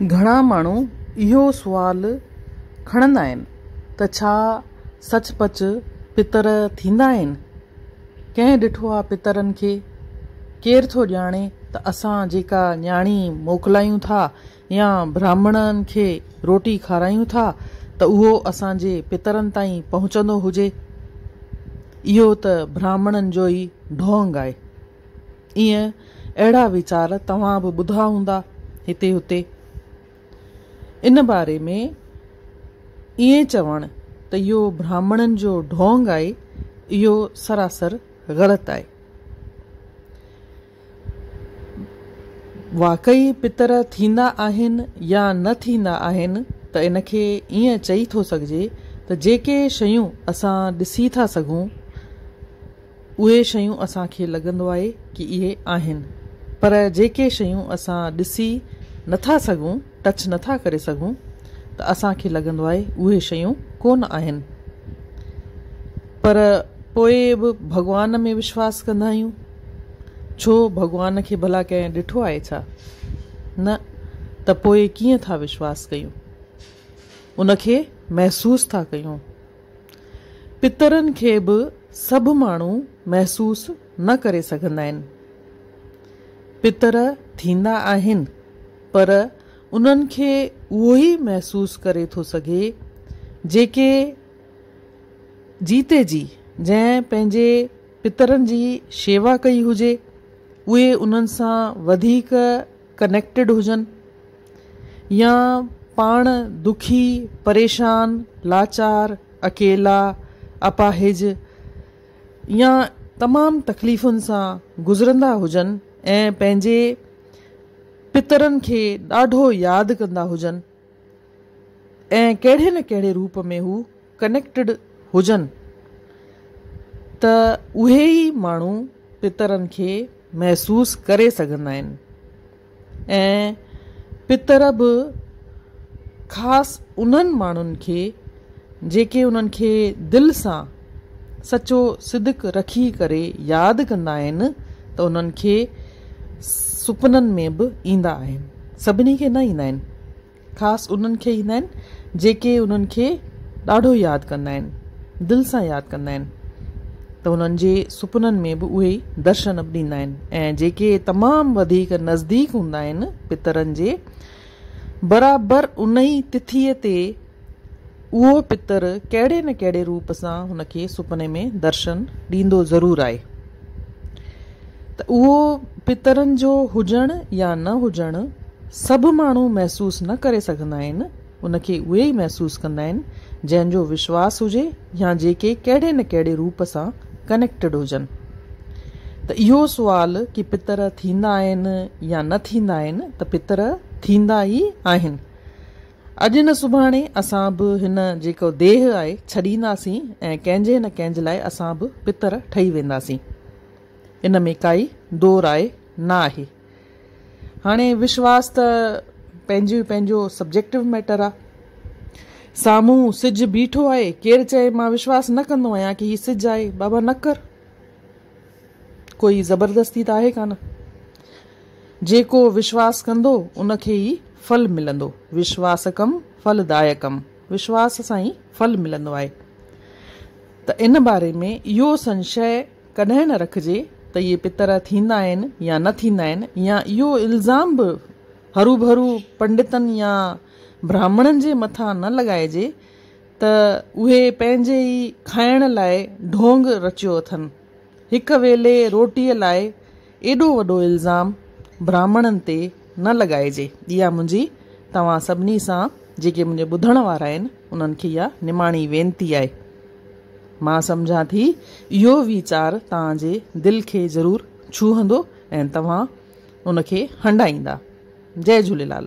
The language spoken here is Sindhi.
گهڻا ماڻهو اهو سوال کڻندا آهن ته ڇا سچ پچ پتر ٿيندا آهن؟ ڪنهن ڏٺو آ پترن کي؟ ڪير ٿو ڄاڻي ته اسان جيڪا نياڻي موڪلايون ٿا يا براهمڻن کي روٽي کارايون ٿا ته اهو اسان جي پترن تائين پهچندو هجي؟ اهو ته براهمڻن جو ئي ڍونگ آهي. ايئن اهڙا ويچار توهان به ٻڌا هوندا هتي هتي. ان باري ۾ ائين چوڻ ته اهو براهمڻن جو ڍونگ آهي اهو سراسر غلط آهي. واقعي پتر ٿيندا آهن يا نه ٿيندا آهن ته ان کي ائين چئي ٿو سگهجي ته جيڪي شيون اسان ڏسي ٿا سگهون اهي شيون اسان کي لڳندو آهي ڪي اهي آهن پر جيڪي شيون اسان ڏسي نٿا سگهون ٽچ نٿا ڪري سگهون ته اسان کي لڳندو آهي اهي شيون ڪونه آهن پر پوء به ڀڳوان ۾ وشواس ڪندا آهيون ڇو ڀڳوان کي ڀلا ڪنهن ڏٺو آهي ڇا؟ نه ته پوء ڪيئن ٿا وشواس ڪيون؟ ان کي محسوس ٿا ڪيون. پترن کي به سڀ ماڻهو محسوس نه ڪري سگهندا آهن. پتر ٿيندا آهن پر انهن کي اهو ئي محسوس ڪري ٿو سگهي جيڪي جيتي جي جنهن پنهنجي پترن جي شيوا ڪئي هجي اهي انهن سان وڌيڪ ڪنيڪٽيڊ هجن يا پاڻ دکي، پريشان، لاچار، اڪيلا، اپاهج يا تمام تڪليفن سان گذرندا هجن ۽ پنهنجي پترن کي ڏاڍو ياد ڪندا هجن ۽ ڪهڙي نه ڪهڙي روپ ۾ هو ڪنيڪٽيڊ هجن ته اهي ئي ماڻهو پترن کي محسوس ڪري سگهندا آهن ۽ پتر به خاص انهن ماڻهن کي جيڪي انهن کي دل سان سچو صدق رکي ڪري ياد ڪندا آهن ته انهن کي سپنن ۾ به ايندا آهن سڀني کي نه ايندا آهن خاص انهن کي ايندا آهن جيڪي انهن کي ڏاڍو ياد ڪندا آهن، دل سان ياد ڪندا آهن ته انهن جي سپنن ۾ به اهي ئي درشن به ڏيندا آهن ۽ جيڪي تمام وڌيڪ نزديڪ هوندا آهن پترن جي برابر انهي تٿيء تي اهو پتر ڪهڙي نه ڪهڙي روپ سان هن کي سپني ۾ درشن ڏيندو ضرور آهي ته اهو پترن جو هجڻ يا نه هجڻ سڀ ماڻهو محسوس نه ڪري سگهندا آهن، ان کي اهي ئي محسوس ڪندا آهن جنهن جو وشواس هجي يا جيڪي ڪهڙي نه ڪهڙي روپ سان ڪنيڪٽيڊ هجن. ته اهو سوال ڪي پتر ٿيندا آهن يا نه ٿيندا آهن ته پتر ٿيندا ئي آهن. اڄ نه سڀاڻي اسان به هن جيڪو ديهه آهي ڇڏينداسين ۽ ڪنهن جي نه ڪنهن جي لاء اسان به پتر ٺهي وينداسين. ان ۾ ڪائي دو راء نه آهي. هاڻي وشواس ته پنهنجو پنهنجو سبجيڪٽو ميٽر آ. سامهون سج بيٺو آهي ڪير چئي مان وشواس نه ڪندو آهيان ڪي هي سج آهي بابا نه ڪر. ڪوئي زبردستي ته آهي ڪانه. جيڪو وشواس ڪندو ان کي ئي ڦل ملندو. وشواسڪم ڦلدايڪم وشواس سان ئي ڦل ملندو آهي. ته ان باري ۾ اهو سنشي ڪڏهن نه رکجي ته اهي پتر ٿيندا آهن يا نه ٿيندا آهن يا اهو الزام به هروڀرو پنڊتن يا براهمڻن جي مٿان نه لڳائجي ته اهي پنهنجي ئي کائڻ لاء ڍونگ رچيو اٿن. هڪ ويلي روٽيء لاء ايڏو وڏو الزام براهمڻن تي نه لڳائجي. اها منهنجي توهان سڀني سان جيڪي منهنجي ٻڌڻ وارا آهن انهن کي اها نماڻي وينتي آهي. مان سمجهان ٿي اهو ويچار توهان جي دل کي ضرور ڇهندو ۽ توهان ان کي هنڊائيندا. جئي جهوليلال.